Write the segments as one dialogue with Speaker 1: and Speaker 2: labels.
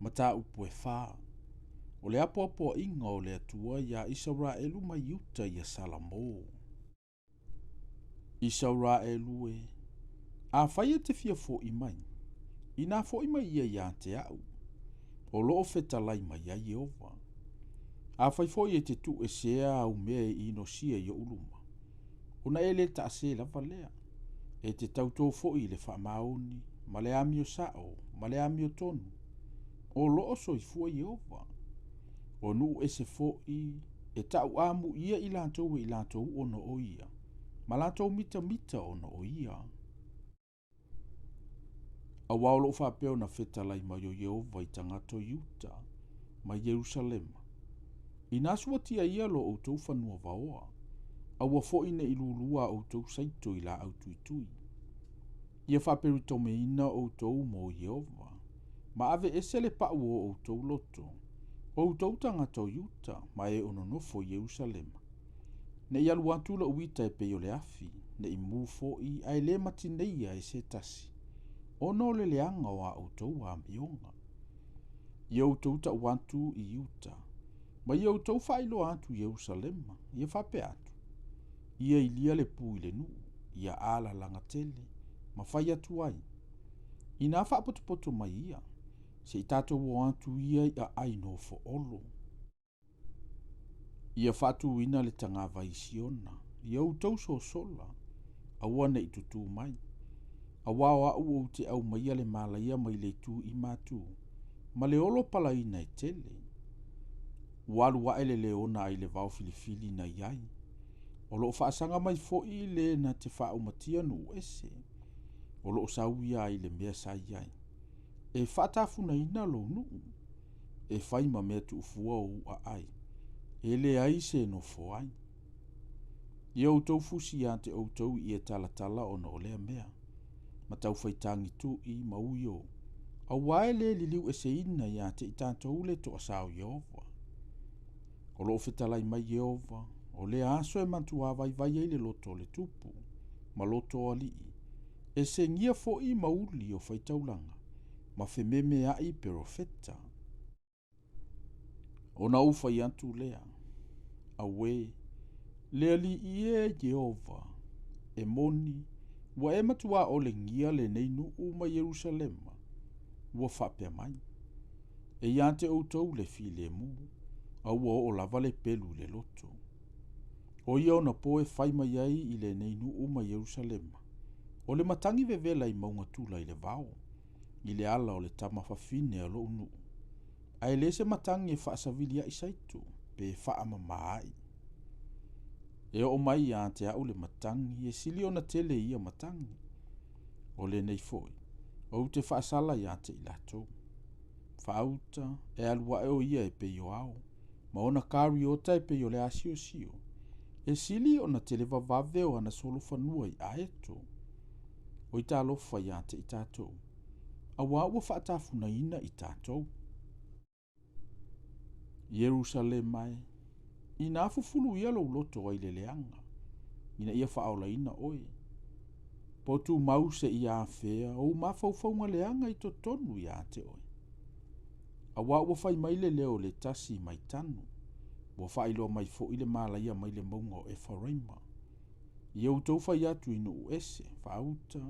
Speaker 1: Mataupu e fa. O le apoapoaiga o le Atua iā Isaraelu ma Iuta ia Salamo. Isaraelu e, afai e te fia foʻi mai, inā foʻi mai ia iā te aʻu, o loo fetalai mai ai Ieova. Afai foi e te tuuesea au mea e inosia i oʻu luma, ona e le taasē lava lea, e te tautō foi i le faamaoni, ma le amio saʻo, ma le amiotonu, o loo soifua Ieova. O nuu ese foi e taʻuamuia i latou e i latou ona o ia, ma latou mitamita ona o ia. Auā o loo faapea ona fetalai mai o Ieova i tagata o Iuta ma Ierusalema, Inā suatia ia lo outou fanua vaoa, aua foi ne i lulua a outou saito i laau tuitui. Ia faaperitomeina outou mo Ieova, ma aveese le paʻu o outou loto, o outou tagata o Iuta ma e o nonofo i Ierusalema, ne i alu atu loʻu ita e pei o le afi, ne i mū foi ae lē matineia e se tasi, ona o le leaga o a outou amioga. Ia outou taʻu atu i Iuta, ma ia outou faailoa atu i Ierusalema, ia faapea atu, Ia ilia le pū i le nuu, ia alalaga tele, ma fai atu ai. Inā faapotopoto mai ia, se i tatou o atu ia i aai nofo olo. Ia faatuina le tagavai i Siona, ia outou sosola, aua ne i tutū mai. Auā o aʻu ou te aumaia le malaia mai le itu i matu, ma le olo palaina e tele. Ua alu ae le leona ai le vao filifili na i ai. O loo faasaga mai foi le na te faaumatia nuu ese. O loo sau ia ai le mea sa i ai. E faatafunaina lou nuu, e fai ma mea tuufua ou aai, e leai se nofo ai. Ia outou fusi iā te outou i e talatala ona o lea mea, ma taufaitagi tui ma uio, auā e lē liliueseina iā te i tatou le toasā o Ieova. O loo fetalai mai Ieova, o lea aso e matuā vaivai ai le loto o le tupu, ma loto o alii, e segia foi ma uli o faitaulaga, ma fememeaʻi perofeta. Ona ou fai atu lea, Auē, le Alii e Ieova, e moni, ua e matuā olegia lenei nuu ma Ierusalema, ua faapea mai, E iā te outou le filemu, a ua oo lava le pelu i le loto. O ia ona po e fai mai ai i lenei nuu ma Ierusalema, o le matagi vevela i mauga tula i le vao, i le ala o le tama fafine a loʻu nuu, ae le se matagi e faasaviliaʻi saito pe faamamā ai. E oo mai iā te aʻu le matagi, e sili ona tele ia matagi. O lenei foi, ou te faasala iā te i latou. Faauta, e alu ae o ia e pei o ao, ma ona kariota e pei o le asiosio, e sili ona televavave o ana solofanua i aeto. Oi talofa iā te i tatou, auā ua faatafunaina i tatou. Ierusalema e, inā fufulu ia lou loto ai le leaga, ina ia faaolaina oe. Po o tumau seia afea ou mafaufauga leaga i totonu iā te oe. Auā ua fai mai le leo o le tasi mai Tanu, ua faailoa mai foi le malaia mai le mauga o Efaraima. Ia outou fai atu i nuu ese, faauta,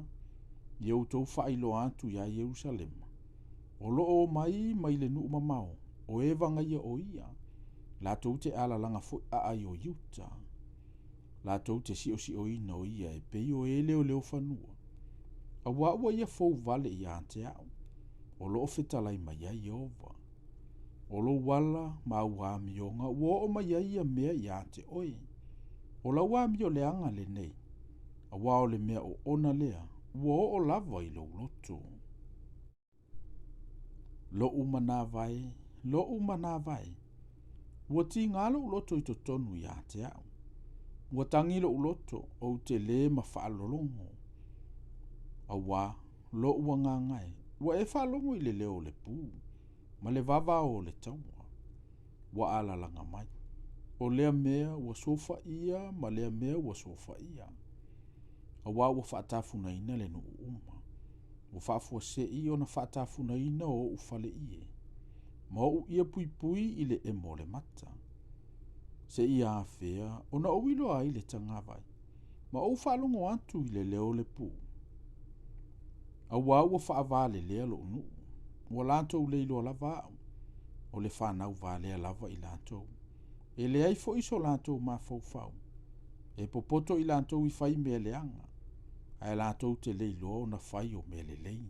Speaker 1: ia outou faailoa atu iā Ierusalema, o loo omai mai le nuu mamao, o e vagaia o ia, latou te alalaga foi aai o Iuta, latou te siosioina o ia e pei o e leoleo fanua, auā ua ia fou vale iā te aʻu, o loo fetalai mai ai Ieova. O lou ala ma au amioga ua oo mai ai ia mea iā te oe. O lau amio leaga lenei, auā o le mea oona lea, ua oo lava i lou loto. Loʻu manava e, loʻu manava e, ua tigā loʻu loto i totonu iā te aʻu. Ua tagi loʻu loto, ou te lē ma faalologo. Auā, loʻu agaga e, ua e faalogo i le leo o le pū, ma le vavao o le taua. Ua alalaga mai. O lea mea ua sofaia ma lea mea ua sofaia. Auā ua faatafunaina le nuu uma. Ua faafuasei ona faatafunaina o ou faleie. ma ou ie puipui i le emo o le mata. Seia afea ona ou iloa ai le tagavai, ma ou faalogo atu i le leo o le pū. Auā ua faavalelea loʻu nuu, ua latou le iloa lava au, o le fanau valea lava i latou. E leai foi so latou mafaufau, e popoto i latou i fai mea leaga, ae latou te le iloa ona fai o mea lelei.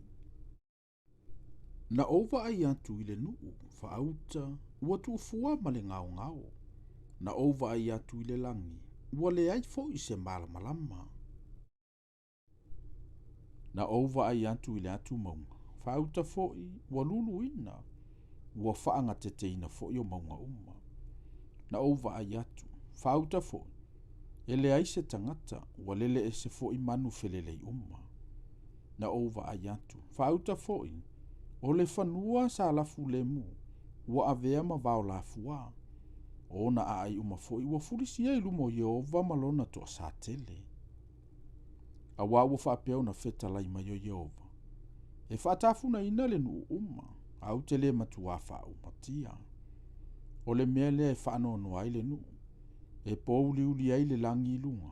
Speaker 1: Na ou vaai atu i le nuu faauta ua tuufua ma le gaogao. Na ou vaai atu i le lagi, ua leai foi se malamalama. Na ou vaai atu i le atumauga, faauta foi ua luluina, ua faagateteina foi o mauga uma. Na ou vaai atu, faauta foi, e leai se tagata, ua lele ese foi manu felelei uma. Na ou vaai atu, faauta foi, o le fanua sa lafulemu, ua avea ma vao lafuā. O ona aai uma foi ua fulisia i luma o Ieova ma lona toasatele. Auā ua faapea ona fetalai mai o Ieova, e faatafunaina le nuu uma, ae ou te le matuā faaumatia. O le mea lea e faanoanoa ai le nuu, e pouliuli ai le lagi i luga.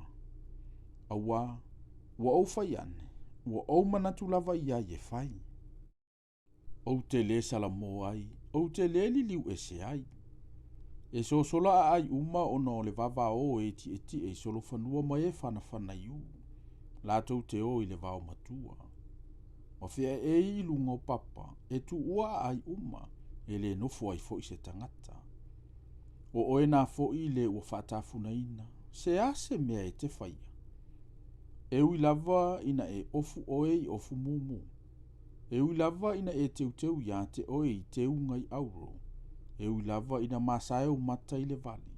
Speaker 1: Auā, ua ou fai ane, ua ou manatu lava i ai e fai. Ou te lē salamo ai, ou te lē liliu ese ai. E sosola aai uma ona o le vavao o e tietie i solofanua ma e fanafanaiū, latou te o i le vaomatua. Ma feaei i luga o papa, e tuua aai uma, e le nofo ai foi se tagata. O oe na foi le ua faatafunaina, se a se mea e te faia? E ui lava ina e ofu oe i ofu mumu, e ui lava ina e teuteu iā te oe i teuga i auro, e ui lava ina masae ou mata i le vali.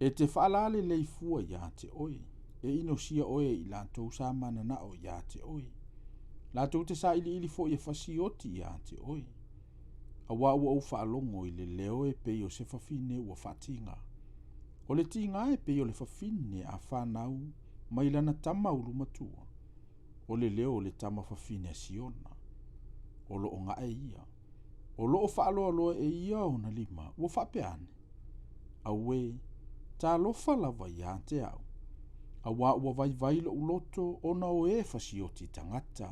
Speaker 1: E te faalalelei fua iā te oe, e inosia oe e i latou sa mananao iā te oe. Latou te sailiili foi e fasioti iā te oe. Auā ua ou faalogo i le leo e pei o se fafine ua faatigā. O le tigā e pei o le fafine a fanau mai lana tama ulumatua, o le leo o le tama fafine a Siona. O lo o gae ia. O lo o faaloaloa e ia ona lima, ua faapea ane, Auē, talofa lava iā te au, auā ua vaivai loʻu loto ona o e fasioti tagata.